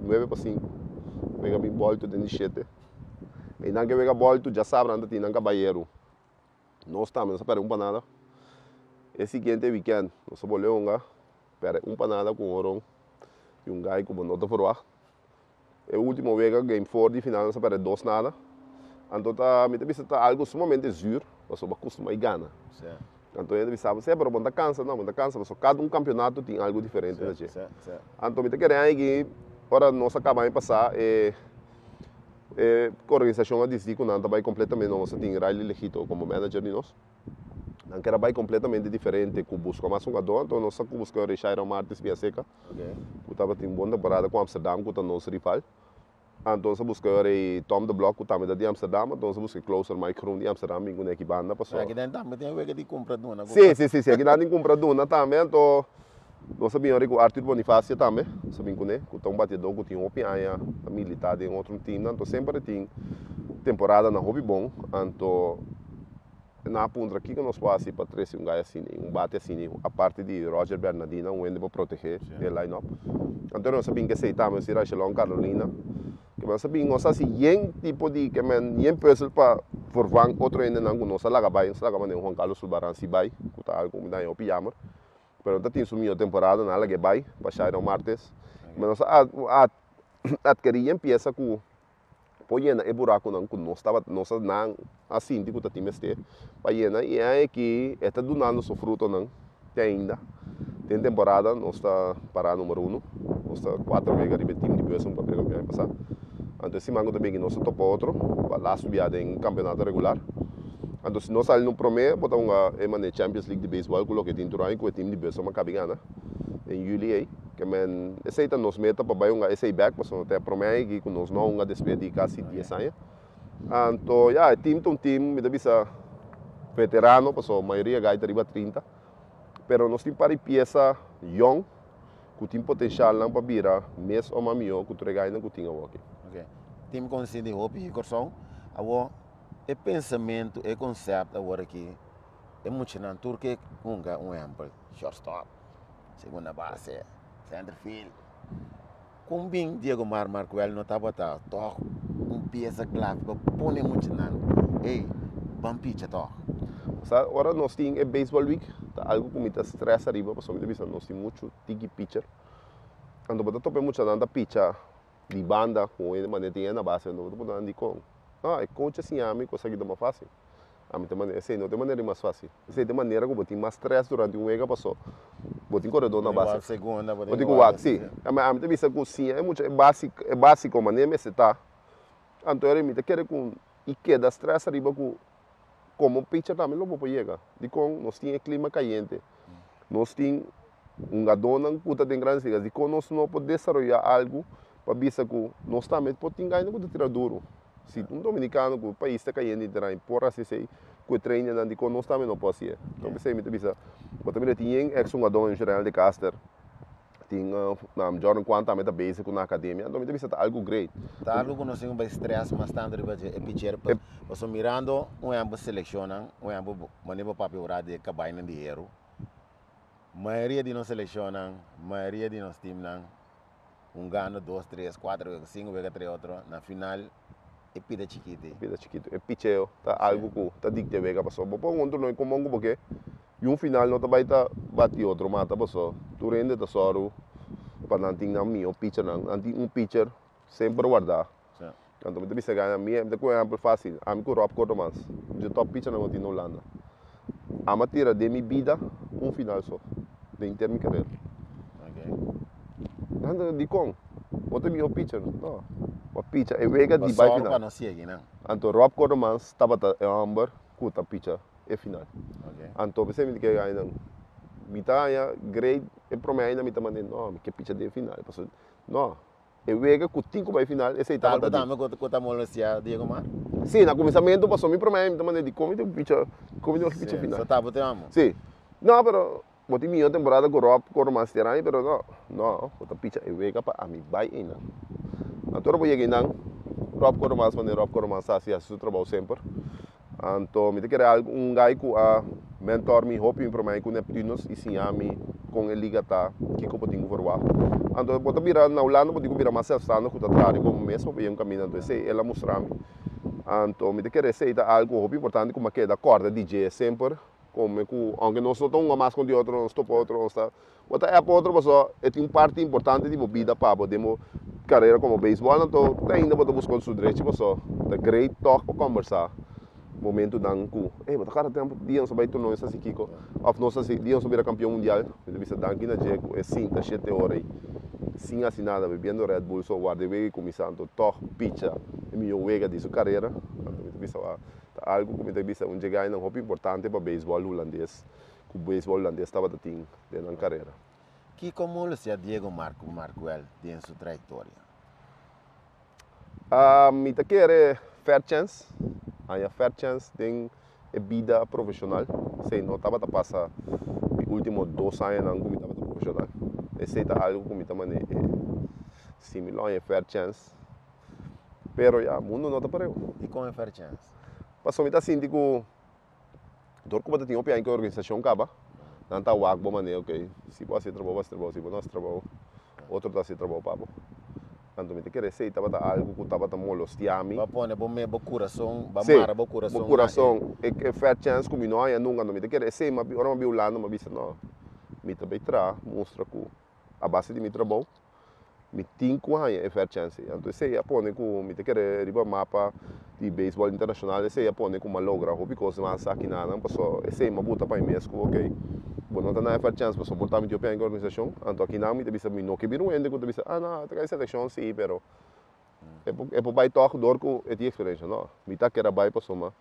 9-5, wega bin bòltu den di shete. Einan ke wega bòltu djasabra nan ta tin nan kabayeru. Nos tambe nos a perde un panada. E siguiente weekend nos a bolbe hunga, perde un panada ku un horon di un guy ku bo no ta verwacht. E ultimo wega, game four di final, nos a perde dos nada. Anto ta, mi ta bisa ta algo sumamente zuur, pasobra bo a custuma y gana. Anto hende bisa bo, pero bo no ta cansa, no, bo no ta cansa, pasobra cada un campeonato tin algo diferente na dje. Anto mi ta kere aña aki, ora nos a caba aña pasa, e e organisacion a dicidi cu nan ta bay completamente, nos a tin Riley Legito como manager di nos, nan kier a bay completamente diferente cu busca mas hungador, anto nos a busca Rishayron Martis Villaseca, cu tabatin un bon temporada cu Amsterdam, cu ta nos rival. Anto nos a buska e rei Tom de Blok ku tambe ta di Amsterdam, anto nos a buska e closer Mike Groen di Amsterdam bin ku neki banda paso. Aki den tambe tin e wega di kumpra duna ku. Si, si, si, si, aki nan tin kumpra duna tambe, anto nos a bin ora ku Arthur Bonifacio tambe, nos a bin kuné, ku ta un batiadó ku tin hopi aña ta militá den otro teamnan, anto semper e tin temporadanan hopi bon, anto. Nan a puntra kiko nos por hasi pa trese un gai asina, un bate asina, aparte di Roger Bernadina, un hende pa protegé e line-up. Anto nos a bin kesei tambe, nos tin Rachelon Carolina, ke nos a bin, nos a hasi yen tipo di, ke men, yen pùzel pa vervang otro hendenan ku nos a laga bai, nos a laga manera Juan Carlos Sulbaran si bai, ku ta algu ku mi ta haña hopi yamer, pero no ta tin su mihó temporada, nan a lag'é bai pa Shairon Martes. Nos a atkerí yen piesa ku. Por yena e burakunan ku nos tabata, nos a nan a sinti ku ta tin mester pa yena i e aña aki e ta dunando su frutonan te ainda. Den temporada nos ta pará numero uno, nos ta kuater wega riba e tim di Bussum ku a bira kampion aña pasá. Anto e siman ku ta bini nos ta topa otro pa lastu bia den kampeonato regular. Anto si nos sali no promé bo ta hunga e manera Champions League di beisbòl ku loke tin tur aña ku e tim di Bussum a kabi gana den yüli ei. Ke men esei ta nos meta pa bai hunga esei bek pasobra ta e prome aña aki ku nos no a hunga despues di kasi dies aña. Anto ya e team ta un team mi ta bisa veterano pasobra mayoria gai ta riba 30 pero nos tin par di piesa yong ku tin potenshalnan pa bira mes o mas mihó ku tur e gainan ku tin awoki. Ok. Team konsi di hopi hi Kòrsou. Awor e pensamentu, e konsèpt awor aki e muchanan tur ke hunga un ehèmpel shortstop. Segunda base, center field. Kon bin Diego Mar Marcuel no tabata tog un pieza clave pa pone muchanan, ey, ban picha tog. Sa, ora nos tin e baseball week, ta algo ku mi ta stress ariba, pasobra mi ta bisa nos tin muchu tiki pitcher. Anto bo ta topa e muchanan ta picha di banda ku e manera tin e na base, anto bo ta puntra nan dikon. No, e coach a siña mi ku esaki ta mas fácil. Ami ta manera, esei no ta e manera di mas fácil. Esei ta e manera ku bo tin mas strès durante un wega paso bo tin koredó na base. Bo tin ku wak, si. Ami ta bisa ku siña e mucha e básiko, e básiko manera mester ta. Anto ora mi ta kere ku i keda strès ariba ku komo pitcher tambe lo bo por yega. Dikon nos tin e klima kayente, nos tin hungadónan ku ta den Grandes Ligas, dikon nos no por desaroyá algu pa bisa ku nos tambe por tin gainan ku ta tira duru. Si un dominicano cu pais ta cayendo di terrein por haci esey cu e trainernan dicon nos tambe no por haci'e. Enton p'esey mi ta bisa bo ta mira tin yen ex hungador en Gerald de Caster, tin Jordan Kwan tambe ta bezig cu nan academia, enton mi ta bisa ta algo great. Ta algo cu nos tin cu bay stress mas tanto riba dje e picher pasobra mirando un ehempel seleccionnan, un ehempel manera bo papia ora di e cabaynan di heru, mayoria di nos seleccionnan, mayoria di nos teamnan Hungando dos, tres, kuater wega, sinku wega tres otro, na final e pida chikito. E pida chikito. E picheo ta algu ku ta dikta e wega pasobra bo por un torneo komon ku bo ke i un final no ta bai ta bati otro mata pasobra tur hende ta sòru pa nan tin nan mihó pichernan. Nan tin un picher semper wardá. Anto mi ta bisa gana mi ta ku un ehèmpel fásil, ami ku Rob Kortomans, dje tòp pichernan ku tin na Hulanda. Ami a tira den mi bida un final so den henter mi karera. Nan ta dikon? Bo ta mihó picher? No. Bo a picha e wega di bai final. Anto Rob Kortomans tabata e hòmber ku ta picha e final. Anto p'esei mi ta kere gana nan. Mi ta haña great e promé aña mi ta manda no, mi ke picha den final pasobra no. E wega ku tin ku bai final esei tabata di. Tambe ku ta molestia Diego Mar? Si, na kuminsamentu paso mi promé mi ta manda di kon mi tin ku picha, kon mi tin ku picha final. So tabata e amo? Si. No, pero bo tin mihó temporada ku Rob Koromans te aña, pero no, no, bo ta picha e wega pa ami bai einan. Anto ora bo yega einan, Rob Koromans manera Rob Koromans ta hasi, hasi su trabou semper. Anto mi ta kere algu un guy ku a mentor mi hopi mi promé ku Neptunus i siña mi kon e liga ta, kiko bo tin ku verwagt. Anto bo ta bira na Hulanda bo tin ku bira mas sèlfstandig ku ta traha riba bo mes pa bo yega un kaminda. Anto esei el a mustra mi. Anto mi ta kere esei ta algu hopi importante ku mi a keda kòrda di dje semper kome ku ounke nos no ta hunga mas kontra otro, nos topa otro, nos ta bo ta app otro pasobra e tin un parti importante di bo bida pa bo den bo. karera komo beisbòl anto te ainda bo ta buska su drechi paso ta great tòg pa kòmbersá momentunan ku ey bo ta kada tempu dia nos a bai torneo nos a hasi kiko òf nos a hasi dia nos a bira kampion mundial mi ta bisa danki na dje ku e sinta shete ora ei sin hasi nada bebiendo Red Bull so warda e wega i kuminsá anto tòg picha e mihó wega di su karera anto mi ta bisa wou ta algu ku mi ta bisa un dje gainan hopi importante pa beisbòl hulandes ku beisbòl hulandes tabata tin den nan karera. Kiko molestia Diego Marcuel den su trayectoria? Mi ta kere fair chance, haña fair chance den e bida profesional. Esei no tabata pasa mi ultimo dos añanan ku mi tabata profesional. Esei ta algu ku mi ta mane e si mi lo haña e fair chance. Pero ya, mundu no ta pareu. Dikon e fair chance? Pasobra mi ta sinti ku Dor ku bo ta tin hopi aña ku e organisashon kaba, nan ta wak bo manera, ok, si bo hasi e trabou, bo hasi trabou, si bo no hasi trabou, otro ta hasi e trabou pa bo. Anto mi ta kere esei tabata algu ku tabata molostia mi. Bo a pone bo me, bo kurason, bo a mara bo kurason na e. Bo kurason, e fair chance ku mi no haña nunka, anto mi ta kere esei, mi a ora mi a bin Hulanda mi a bisa no, mi ta bai traha, mustra ku a base di mi trabou, Mi tin ku haña e fair chance ei. Anto esei a pone ku mi ta kere riba mapa di beisbòl internashonal, esei a pone ku mi a logra hopi kos mas aki na nan, pasobra esei mi a buta pa mi mes ku okey, bo no ta na e fair chance pasobra bo ta miti hopi aña ku e organisashon. Anto aki nan mi ta bisa mi no ke bira un hende ku ta bisa, ah no, ta kai selekshon si, pero e por bai tòg dor ku e tin eksperensha. No, mi ta kere a bai pasobra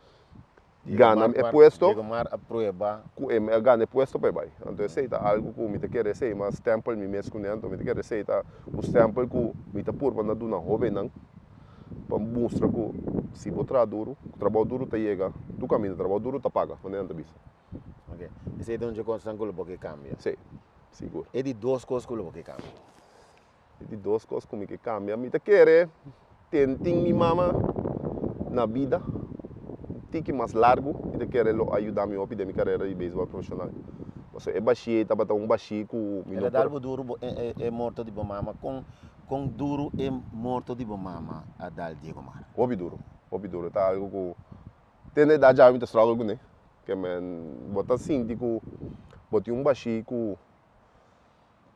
gana e puesto. Diego Mar a prueba. Ku e a gana e puesto pa e bai. Anto esei ta algu ku mi ta kere esei mas stempel mi mes kuné. Anto mi ta kere esei ta un stempel ku mi ta purba na duna hóbennan pa mustra ku si bo traha duru, trabou duru ta yega tur kaminda, trabou duru ta paga, manera nan ta bisa. Ok. Esei ta un dje kosnan ku lo bo ke kambia. Si, sigur. E di dos kos ku lo bo ke kambia. E di dos kos ku mi ke kambia, mi ta kere ten tin mi mama na bida un tiki mas largu, mi ta kere lo a yuda mi hopi den mi karera di beisbòl profeshonal. Pasobra e bashí ei tabata un bashí ku mi El no a dal por. bo duru bo e morto di bo mama. Kon kon duru e morto di bo mama a dal Diego Mar? Hopi duru, hopi duru. E ta algu ku te na edat djawe mi ta struggle kuné. Ke men bo ta sinti ku bo tin un bashí ku.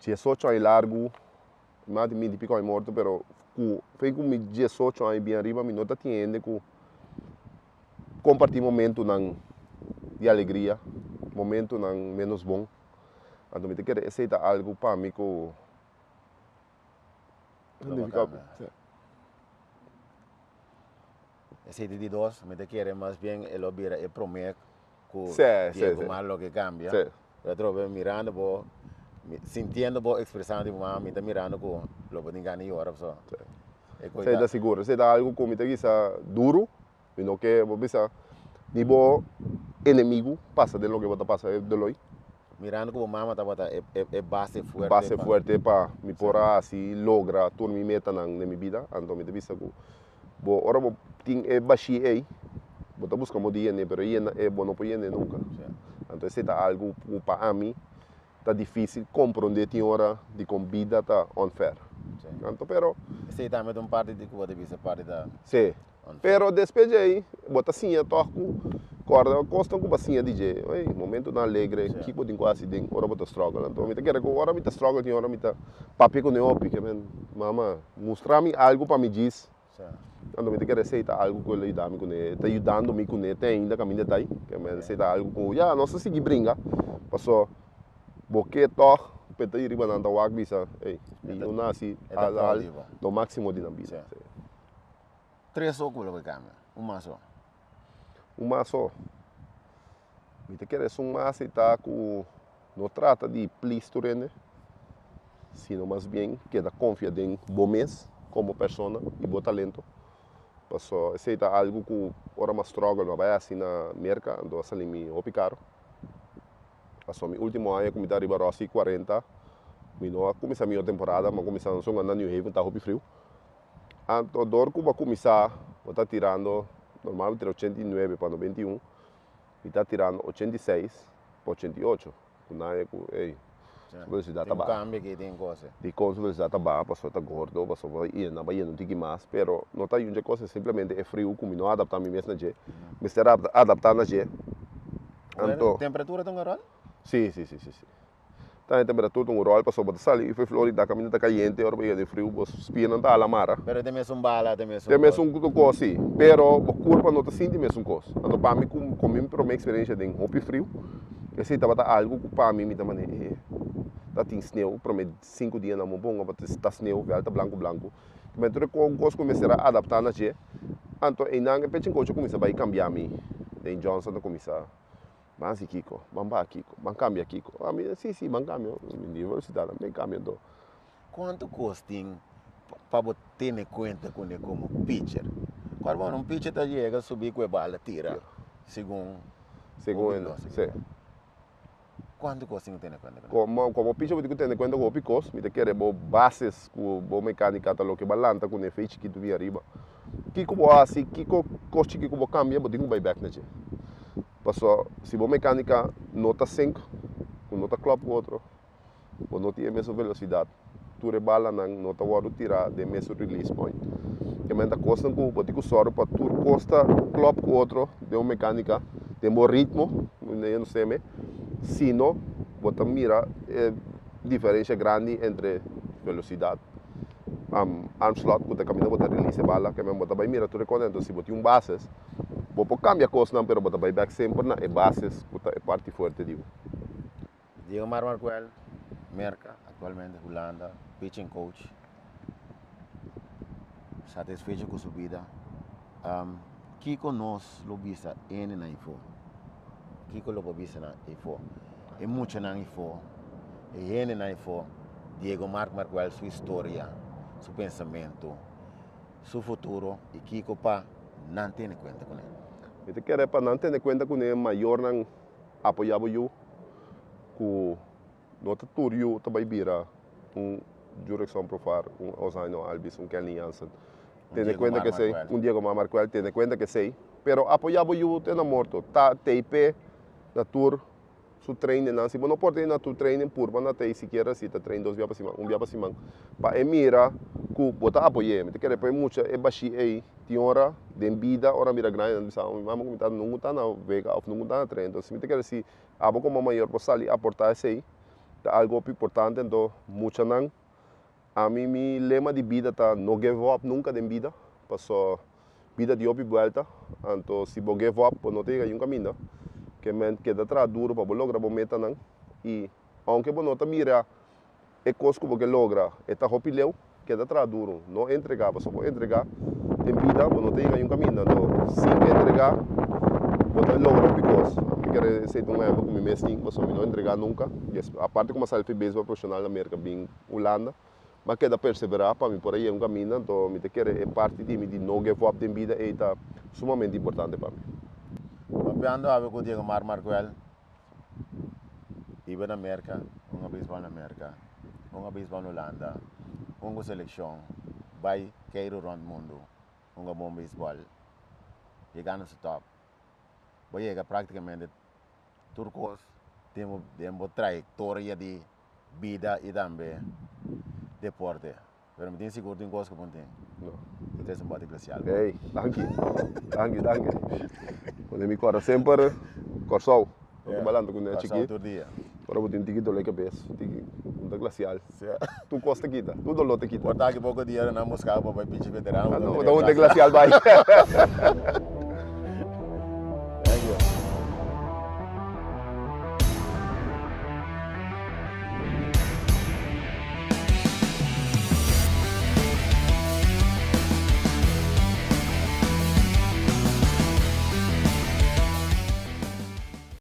Diesocho aña largu, mas di minti piko aña morto, pero ku fe ku mi diesocho aña bien ariba mi no ta tin hende ku kompartí momentunan di alegria, momentunan menos bon. Anto mi ta kere esei ta algu pa mi ku Lo bo kambia. Esei ta di dos, mi ta kere mas bien e lo bira e promé ku Diego Mar loke kambia. Pero atrobe mirando bo, sintiendo bo ekspresando di bo mama, mi ta mirando ku lo bo tin gana di yora pasobra e kos Esei ta sigur, esei ta algu ku mi ta kisa duru, mi no ke bo bisa ni bo enemigu pasa den loke bo ta pasa e doloi. Mirando ku bo mama tabata e base fuerte. Base fuerte pa mi por a hasi logra tur mi metanan den mi bida, anto mi ta bisa ku Bo ora bo tin e bashí ei, bo ta buska modo di yen'é, pero e yena e bo no por yen'é nunka. Anto esei ta algu ku pa ami ta difísil komprondé tin ora dikon bida ta unfair. Anto pero. Esei tambe ta un parti di ku bo ta bisa parti ta unfair. Pero despues dje ei bo ta siña tòg ku kòrda kosnan ku bo a siña di dje. Ey, momentunan alegre, kiko bo tin ku hasi den ora bo ta struggle. Anto mi ta kere ku ora mi ta struggle tin ora mi ta papia ku neopi, ke men, mama, mustra mi algu pa mi djis. Anto mi ta kere esei ta algu ku el a yuda mi kuné, e ta yudando mi kuné te ainda kaminda e ta ei. Ke men esei ta algu ku, ya, nos ta sigui bringa, paso bo ke tòg pa e ta riba nan ta wak bisa, ey, mi yu nasi al al lo máksimo di nan bida. Tres so ku lo ke kambia, un mas so. Un mas so. Mi ta kere esun mas ei ta ku no trata di please tur hende, sino mas bien keda konfia den bo mes komo persona i bo talento. Pasobra esei ta algu ku ora mi a struggle mi a bai hasi na Merka, anto a sali mi hopi karo. Pasobra mi ultimo aña ku mi ta riba Rossi kuarenta, mi no a kuminsá mihó temporada, mi a kuminsá un na New Haven ta hopi friu. Anto dor ku bo a kuminsá bo ta tirando, normal bo tira 89 pa 91, mi ta tirando 86 pa 88, ku nan ku ey su velosidat ta baha. Dikon su velosidat ta baha? Pasobra ta gordo, pasobra nan a yena un tiki mas, pero no ta yuncha kos, simplemente e friu ku mi no a adaptá mi mes na dje, mester adaptá na dje. Anto. Temperatura ta un ròl? Si, si, si, si. Ta e temperatura ta un ròl pasobra bo ta sali for Florida kaminda ta kayente ora bo yega den friu bo spiernan ta hala mara. Pero ta e mesun bala, ta e mesun Ta e mesun kos si, pero bo kurpa no ta sinti mesun kos. Anto pa mi ku ku mi prome eksperensia den hopi friu, esei tabata algu ku pa mi mi ta mane e ta tin sneu prome sinku dianan bo ponga bo ta sneu vèlt ta blanku blanku. Kimen tur e kos ku mester a adaptá na dje, anto einan e pechinkochi a kuminsá bai kambia mi. Dane Johnson a kuminsá. Ban hasi kiko, ban baha kiko, ban kambia kiko. Ami di, si, si, ban kambia. Mi di velocidad nan ben kambia anto. Kuantu kos tin pa bo tene kuenta kuné komo pitcher? Kòrda bon, un pitcher ta yega subi ku e bala tira segun Segun e, si. Kuantu kos tin ku tene kuenta kuné? Komo, komo pitcher bo tin ku tene kuenta ku hopi kos. Mi ta kere bo bases ku bo mekanika ta loke bo a lanta kuné fei chikitu bin ariba. Kiko bo hasi, kiko kos chiki ku bo kambia, bo tin ku bai bèk na dje. Pasobra si bo mekanika no ta sink, ku no ta klòp ku otro, bo no tin e mesun velosidat. Tur e balanan no ta wòrdu tirá den mesun release point. Kementa ta kosnan ku bo tin ku sòru pa tur kos ta klòp ku otro den un mekanika, den bo ritmo, sino bo ta mira e diferensha grandi entre velosidat. Arm slot ku ta kaminda bo ta release e bala, kementa bo ta bai mira tur e kos. Enton si bo tin un bases, Bo por cambia cosnan pero bo ta bay bek semper na e bases cu ta e parti fuerte di bo. Diego Mar Marcuel, Merca, actualmente Hulanda, pitching coach. Satisfecho cu su bida. Kico nos lo bisa ene nan ifo? Kico lo bo bisa nan ifo? E muchanan ifo, e hendenan ifo, Diego Marc Marcuel su historia, su pensamento. su futuro i kiko pa nan tene kuenta kuné. Mi ta kere pa nan tene kuenta kuné mayornan apoyá bo yu ku no ta tur yu ta bai bira un Jurickson Profar, un Ozhaino Albies, un Kenley Jansen. Tene kuenta ku esei, un Diego Mar Marcuel, tene kuenta ku esei, pero apoyá bo yu te na morto, ta teipe na tur su trainingnan. Si bo no por ta na tur training, purba na ta ei sikiera si ta train dos bia pa siman, un bia pa siman, pa e mira ku bo ta apoy'é. Mi ta kere pa e mucha e bashí ei tin ora den bida, ora mira grandi nan ta bisa, mi mama ku mi tata nunka ta na wega òf nunka ta na train. Entonces mi ta kere si abo komo mayor por sali aportá esei, ta algu hopi importante. Anto muchanan, ami mi lema di bida ta no give up nunka den bida, paso Bida di hopi buelta, anto si bo give up bo no ta yega yun kaminda. Ke men keda traha duro pa bo logra bo metanan i aunke bo no ta mira e kos ku bo ke logra e ta hopi leu, keda traha duro, no entrega pasobra bo entrega den bida bo no ta yega yun kaminda. Anto sin entrega bo ta logra hopi kos. Mi kere esei ta un ehempel ku mi mes tin pasobra mi no entrega nunka. Aparte ku mi a sali fi beisbol profeshonal na Merka bin Hulanda. M'a keda perseverá pa mi por a yega un kaminda, anto mi ta kere e parti di mi di no give up den bida ei ta sumamente importante pa mi. Papiando awe ku Diego Mar Marcuel, biba na Merka, hunga beisbòl na Merka, hunga beisbòl na Hulanda, hunga ku selekshon, bai keiru rònt mundu, hunga bon beisbòl, yegando su tòp. Bo yega praktikamente tur kos den bo trayektoria di bida y tambe deporte. Pero mi tin sigur tin cos cu bo no tin. No. Ti tres un bote glacial. Ey, danki. Danki, danki. Pone mi cora semper Corsou. Yeah. Balanta cu ne chiki. Corsou tur dia. Ora bo tin tiki dolor di cabes, tiki un ta glacial. Tur cos ta kita, tur dolor ta kita. Por ta aki poco dia nan busca bo pa bay pichi veterano. Ah, no, bo ta un ta glacial bay.